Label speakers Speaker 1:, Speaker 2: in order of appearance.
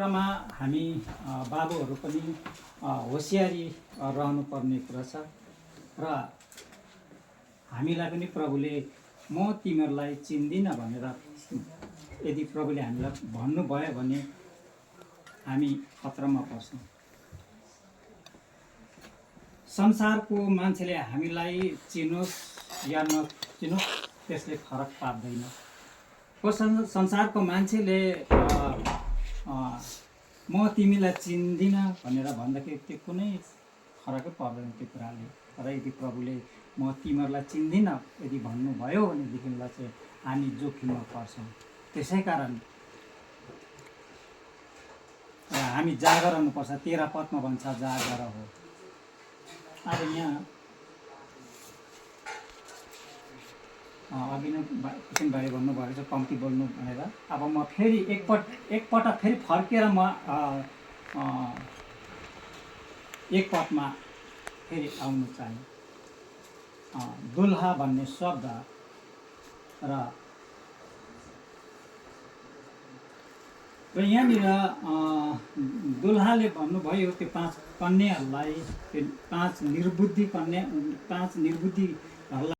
Speaker 1: कुरामा हामी बाबुहरू पनि होसियारी रहनुपर्ने कुरा छ र हामीलाई पनि प्रभुले म तिमीहरूलाई चिन्दिनँ भनेर यदि प्रभुले हामीलाई भन्नुभयो भने हामी खतरामा पर्छौँ। संसारको मान्छेले हामीलाई चिनोस् या नचिनोस् त्यसले फरक पार्दैन। संसारको मान्छेले म तिमीलाई चिन्दिनँ भनेर भन्दाखेरि त्यो कुनै फरकै पर्दैन त्यो कुराले। तर यदि प्रभुले म तिमीहरूलाई चिन्दिनँ यदि भन्नुभयो भनेदेखिलाई चाहिँ हामी जोखिममा पर्छौँ। त्यसै कारण हामी जागर रहनुपर्छ। 13 पदमा भन्छ जागर हो। अब यहाँ अघि नै किसिम भाइ भन्नुभएको छ कम्ती बोल्नु भनेर। अब म फेरि एकपटक फेरि फर्केर म एक पदमा फेरि आउनु चाहे। दुल्हा भन्ने शब्द र यहाँनिर दुल्हाले भन्नुभयो त्यो 5 कन्याहरूलाई, त्यो 5 निर्बुद्धि कन्या, 5 निर्बुद्धिहरूलाई